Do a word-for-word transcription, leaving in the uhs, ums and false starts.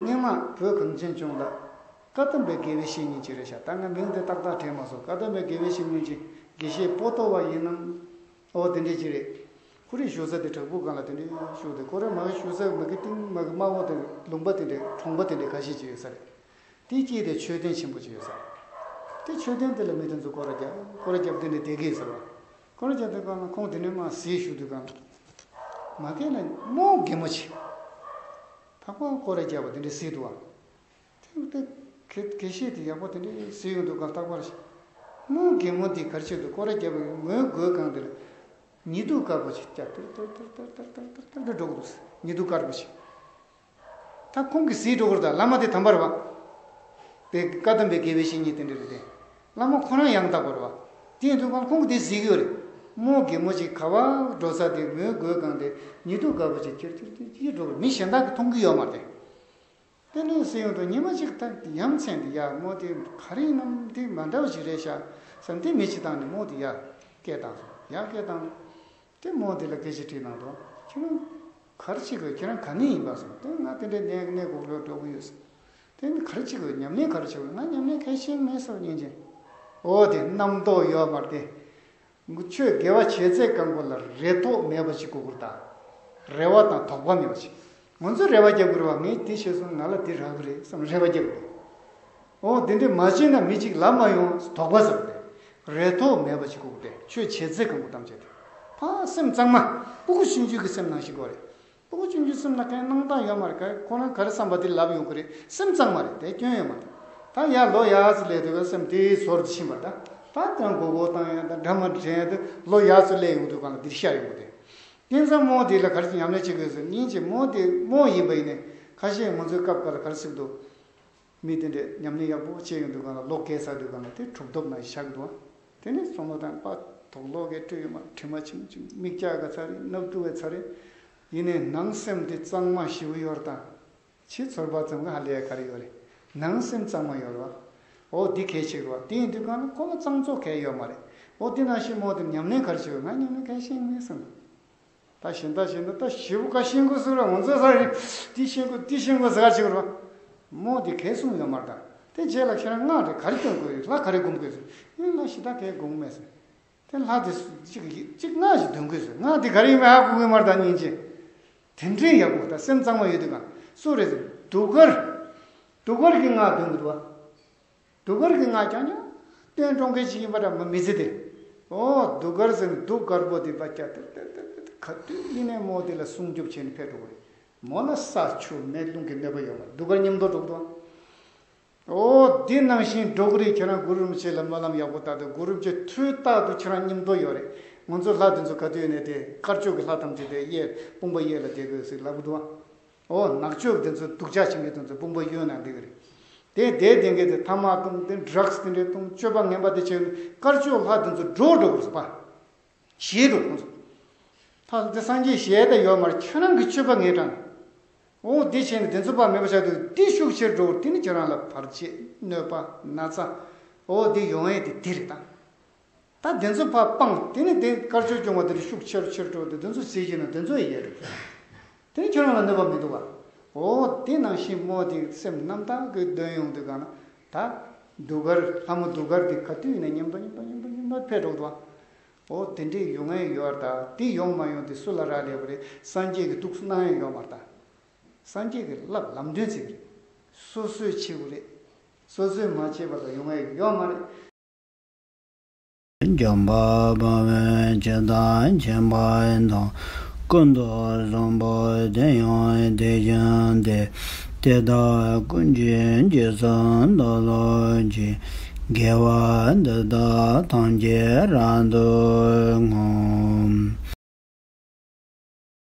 སྔོན་མ་བོད་གངས་ཅན་ལྗོངས་ལ་བཀའ་གདམས་པའི་དགེ་བའི་བཤེས་གཉེན་ཅིག་རེད་ཤག་ད་ང་མིང་དེ་ཏག་ཏག་དྲན་མ་སོང་། བཀའ་གདམས་པའི་དགེ་བའི་བཤེས་གཉེན་ཅིག་དགེ་བཤེས་པོ་ཏོ་བ་ཡིན་ནམ། ཨོ་དེ་འདྲས་ཅིག་རེད། ཁོ་རའི་བཞུགས་ས་དེ་བྲག་ཕུག་སྒང་ལ་དེ་འདྲས་བཞུགས་ཏེ། ཁོ་རའི་མ་གི་བཞུགས་ས་མ་གི་སྟེང་མ་གི་དམའ་བོ་དེ་ལུང་པ་དེ་འདྲས་གྲོང་པ་དེ་འདྲས་ཁ་ཤས་ཅིག་ཡོད་ས་རེད། དེའི་དཀྱིལ་དེ་མཆོད་རྟེན་ཆེན་པོ་ཅིག་ཡོད་ས་རེད། དེ་མཆོད་རྟེན་དེ་ལ་མི་དེ་ཚོ་སྐོར་ར་རྒྱབ། སྐོར་ར་རྒྱབ་དེ་འདྲས་བསྡད་ཀྱི་ཡོད་ས་རེད། སྐོར་ར་རྒྱབ་དུས་སྒང་ལ་ཁོང་དེ་འདྲས་མར་གཟིགས་བཞུགས་དུས་སྒང་ལ། མ་གི་ན་རྨོ་རྒན་མོ་ཅིག་ད་ཁོང་སྐོར་ར་རྒྱབ་པ་དེ་འདྲས་གཟིགས་འདུག་ཨ། དེ་དེ་དགེ་དགེ་བཤེས་དེ་ཡག་པོ་དེ་འདྲས་གཟིགས་ཡོང་དུས་སྒང་ལ། རྟག་པར་རྨོ་རྒན་མོ་འདི་ག་རེ་བྱེད་འདུག་སྐོར་ར་རྒྱབ་པའི་མོའི་མགོའི་སྒང་དེ་ལ་ཉི་གདུགས་དཀར་པོ་ཅིག་ཀྱང་ཏིར་ཏིར་ཏིར་འགྲོ་གི་འདུག་ཉི་གདུགས་དཀར་པོ་ཅིག་ད་ཁོང་གིས་གཟིགས་འགྲོ་གི་རེད། ད་བླ་མ་དེ་དམ་པ་རེད་པ། དེ་བཀའ་གདམས་པའི་དགེ་བའི་བཤེས་གཉེན་དེ་འདྲས་རེད་དེ། བླ་མ་ཁོ་རང་ཡང་དག་པ་རེད་པ། དེ་ཡིན་དུས་སྒང་ཁོང་གིས་དེ་གཟིགས་ཡོད་རེད། རྨོ་རྒན་མོ་ཅིག་ག་པར་འགྲོ་ས་དེ་མོའི་མགོའི་སྒང་དེ་ཉི་གདུགས་དཀར་པོ་ཅིག་ཅིར་ཅིར་ཅིར་ཅིར་འགྲོ་གི་རེད། མི་གཞན་དག་གིས་མཐོང་གི་ཡོད་མ་རེད་དེ། དེ་ནས་གཟིགས་ཡོང་དུས་ཉི་མ་གཅིག་ད་ཡ་མཚན་དེ་ཡ་རྨོ་དེ་ག་རེ་ཡིན་ནམ་དེ་མ་འདྲ་བ་ཞིག་རེད་ཤག་བསམ་སྟེ་མི་གཅིག་བཏང་ནས་རྨོ་དེ་ཡར་སྐད་བཏང་སོང་། ཡར་སྐད་བཏང་། དེ་རྨོ་དེ་ལ་སྐད་ཆ་དྲིས་གནང་དོ། ཁྱེད་རང་ག་རེ་བྱེད་དགོས། ཁྱེད་རང་ག་ནས་ཡིན་པ་ཟེར། དེ་ང་དེ་འདྲའི་གནས་གནས་སྐོར་ལ་འགྲོ་གི་ཡོད་ཟེར། དེ་ནི་ག་རེ་བྱེད་དགོས། ཉམས་ལེན་ག་རེ་བྱེད་དགོས། ང་ཉམས་ལེན་གལ་ཆེན་མེད་ཟེར། སྙིང་རྗེ། ཨོ་དེ་རྣམ་རྟོག་ཡོད་མ་རེད་དེ། ཆོས་དགེ་བ་བྱེད་ཚད་གང་པོ་ལ་རེ་དོགས་མེད་པ་ཞིག་དགོས་ཀྱི་རེད་ད། རེ་བ་དང་དོགས་པ་མེད་པ་ཞིག་ང་ཚོས་རེ་བ་རྒྱག་དགོས་རེད་པ། ངས་དེ་བྱས་སོང་ང་ལ་དེ་རག་གི་རེད་བསམ་རེ་བ་རྒྱག་དགོས་རེད། ཨོ་དེ་འདྲས་མ་བྱས་ན་མི་གཅིག་ལབ་མ་ཡོང་དོགས་པ་ཟེར་བ་དེ། རེ་དོགས་མེད་པ་ཞིག་དགོས་ཀྱི་རེད། ཆོས་བྱེད་ཚད་གང་པོ་ཐམས་ཅད་དེ། ཕ་སེམས་གཙང་མ། སྤུ་གུ་ཆུང་ཆུང་གི་སེམས་ནང་བཞིན་དགོས་རེད། སྤུ་གུ་ཆུང་ཆུང་སེམས་ལ་གང་སྣང་དག་ཡོད་མ་རེད། ག་ཁོ་རང་ག་རེ་བསམ་པ་དེ་ལབ་ཡོང་གི་རེད། སེམས་གཙང་མ་རེད། དེ་སྐྱོན་ཡོད་མ་རེད། ད་ཡར་ལོ་ཡར་ཙམ་སླེབས་དུས་སེམས་དེ་ཟོར་དུ་ཕྱིན་པ་རེད། ད་ད་དེ་རང་མགོ་སྐོར་བཏང་ཡོང་། ད་འདྲ་མ་འདྲ་ཡོང་དུས་ལོ་ཡར་ཙམ་སླེབས་ཡོང་དུས་སྒང་ལ་འདིར་ཤར་ཡོང་གི་རེད། དེང་སང་རྨོ་དེ་ལ་ག་རེ་ཉམས་ལེན་བྱེད་དགོས་ཟེར། སྙིང་རྗེ། རྨོ་དེ་རྨོ་ཡིན་པ་ཡིན་ནའི་ཁ་ཤས་ང་ཚོའི་སྐབས་འགའ་ལ་ག་རེ་ཟེར་གི་འདུག་མི་དེ་འདྲས་ཉམས་ལེན་ཡག་པོ་བྱས་ཡོང་དུས་སྒང་ལ་ལོ་རྒས་ཚར་དུས་སྒང་ལ་དེ་གྲུབ་ཐོབ་ནང་བཞག་གི་འདུག་དེ་ནས་བསམ་བློ་བཏང་། པ་དུག་ལོག་གིས་བཀྲུས་ཡོད་མ་རེད། དྲི་མ་ཆུང་ཆུང་། མིག་སྐྱག་ག་ཚར་རེད། སྣབས་དུག་ག་ཚར་རེད། ཡིན་ནའི་ནང་སེམས་དེ་གཙང་མ་ཞེ་པོ་ཡོད་རེད་ད། ཕྱི་ཚོར་བ་ཙམ་གྱིས་ཧ་ལས་ག་རེ་ཡོད་རེད། ནང་སེམས་གཙང་མ་ཡོད་རེད་པ། འོ་འདི་གལ་ཆེ་གི་རེད་པ། དེ་ཡིན་དུས་སྒང་ལ་ཁོ་ལ་གཙང་བཙོག་གང་ཡང་ཡོད་མ་རེད། འོ་དེ་ནང་བཞིན་རྨོ་དེ་ཉམས་ལེན་ག་རེ་བྱེད་དགོས། ང་ཉམས་ལེན་གང་ཡང་བྱེད་ཀྱི་མེད་བསམ། ད་གཞན་དག་གཞན་དག་ད་ཞེ་པོ་ག་ཤེས་དགོས་ཟེར་ར། ང་ཚོ་ས་རེད། འདི་ཤེས་དགོས། འདི་ཤེས་དགོས་ཟེར་ག་བྱེད་དགོས་རེད་པ། རྨོ་དེ་གང་ཡང་གསུངས་ཡོད་མ་རེད་ད། དེ་རྗེས་ལ་ཁྱེད་རང་སྔགས་དེ་ག་རེ་འདོན་དགོས་རེད། ལྷ་ག་རེ་སྒོམ་དགོས་ཟེར། ངས་ལྷ་ཞེ་དྲག་གང་ཡང་སྒོམ་གྱི་མེད་ཟེར། དེ་ལྷ་དེ་གཅིག་གཅིག་སྔགས་ཤིག་འདོན་དགོས་ཟེར། སྔགས་དེ་ག་རེ་ཡིན་མིན་ཧ་གོ་གི་མ་རེད་ད། སྙིང་རྗེ། དེ་འདྲའི་ཡག་པོ་ད། སེམས་གཙང་མ་ཡོད་དུས་སྒང་། སུ་རེད་ཟེར། གདུགས་དཀར། གདུགས་དཀར་གྱི་སྔགས་འདོན་གྱི་འདུག་པ། གདུགས་དཀར་གྱི་སྔགས་རྐྱང་རྐྱང་བཏོན་འགྲོ་མཁན་ཅིག་ཡིན་པ་འདྲ་མི་མི་ཚེ་དེ། ཨོ་གདུགས་དཀར་ཟེར་ནས་གདུགས་དཀར་པོ་དེ་པ་རྐྱང་ཏེ་ཏེ་ཏེ་ཏེ་ག་དུས་ཡིན་ནའི་རྨོ་དེ་ལ་སྲུང་སྐྱོབ་བྱས་ནས་ཕེབས་འགྲོ་གི་རེད། མོ་ལ་ས་ཆུ་མེ་རླུང་གི་གནོད་པ་ཡོད་མ་རེད། གདུགས་དཀར་མཉམ་དུ་འགྲོ་གི་འདུག་པ། ཨོ་འདི་ནང་བཞིན་འགྲོ་གི་རེད། ཁྱེད་རང་གུ་རུ་རིན་པོ་ཆེ་ལ་སྨོན་ལམ་ཡག་པོ་བཏབ་དུས་གུ་རུ་རིན་པོ་ཆེ་དུས་རྟག་ཏུ་ཁྱེད་རང་མཉམ་དུ་ཡོད་རེད། ང་ཚོ་ལྷ་དེ་ཚོ་ག་དུས་ཡིན་ནའི་དེ་དཀར་ཕྱོགས་ཀྱི་ལྷ་ཐམས་ཅད་དེ་གཡས་དཔུང་པ་གཡས་ལ་བསྡད་དགོས་ཟེར་ལབ་གི་འདུག་པ། ཨོ་ནག་ཕྱོགས་དེ་ཚོ་སྡུག་ཅག་བྱེད་མཁན་དེ་ཚོ་དཔུང་པ་གཡོན་ན་བསྡད་ཀྱི་རེད། དེ་དེ་བསྡད་མཁན་དེ་ཐ་མག་བཏུང་སྟེ་ཌྲག་སི་དེ་འདྲས་བཏུང་། སྤྱོད་པ་ངན་པ་དེ་བྱས་ནས་དཀར་ཕྱོགས་ལྷ་དེ་ཚོ་འདྲོག་འགྲོ་གི་རེད་པ། ཞེད་འགྲོ་ཁོང་ཚོ། ད་དེ་སངས་རྒྱས་ཞེ་དྲག་ཡོད་མ་རེད། ཁྱོད་རང་གི་སྤྱོད་པ་ངན་དྲང་། ཨོ་དེ་བྱས་ནས་དེ་ཚོ་ཕར་མེད་པ་བྱ་དུས་དེ་ཤུགས་ཆེར་འགྲོ། དེ་ནི་ཁྱོད་རང་ལ་བར་ཆད་གནོད་པ་ན་ཚ། ཨོ་དེ་ཡོང་ཡས་དེ་དེ་རེད་ད། ད་དེ་ཚོ་ཕར་སྤངས། དེ་ནི་དེ་དཀར་ཕྱོགས་སྐྱོང་བ་དེ་ལ་ཤུགས་ཆེར་ཆེར་འགྲོ་དེ་དེ་ཚོ་ཟེར་གྱི་ན་དེ་ཚོ་ཡི་ཡས་རེད། དེ་ནི་ཁྱོད་རང་ལ་གནོད་པ་མི་འདུག་པ། ཨོ་དེ་ནང་བཞིན་རྨོ་དེ་སེམས་རྣམ་དག་གིས་འདོན་ཡོང་དུས་སྒང་ན་ད་གདུགས་དཀར་ལྷ་མོ་གདུགས་དཀར་དེ་ག་དུས་ཡིན་ན་མཉམ་དུ་མཉམ་དུ་མཉམ་དུ་མཉམ་དུ་ཕེབས་འགྲོ་གི་འདུག་པ། ཨོ་དེ་འདྲས་ཡོང་ཡས་ཡོད་རེད་ད། དེ་ཡོང་མ་ཡོང་དེ་སུ་ལ་རག་ལས་པ་རེད། སངས་རྒྱས་ཀྱིས་འདུག་སེ་གནང་ཡས་ཡོད་མ་རེད་ད། སངས་རྒྱས་ཀྱིས་བསླབ་ལམ་སྟོན་བྱེད་ཀྱི་རེད། སོ་སོས་བྱེད་དགོས་རེད། སོ་སོས་མ་བྱས་པ་ལ་ཡོང་ཡས་ཡོད་མ་རེད། འཇམ་དཔལ་དཔའ་བོས་ཇི་ལྟར་མཁྱེན་པ་དང་། ཀུན་ཏུ་བཟང་པོ་དེ་ཡང་དེ་བཞིན་ཏེ། དེ་དག་ཀུན་གྱི་རྗེས་སུ་བདག་སློབ་ཅིང་། དགེ་བ་འདི་དག་ཐམས་ཅད་རབ་ཏུ་བསྔོ།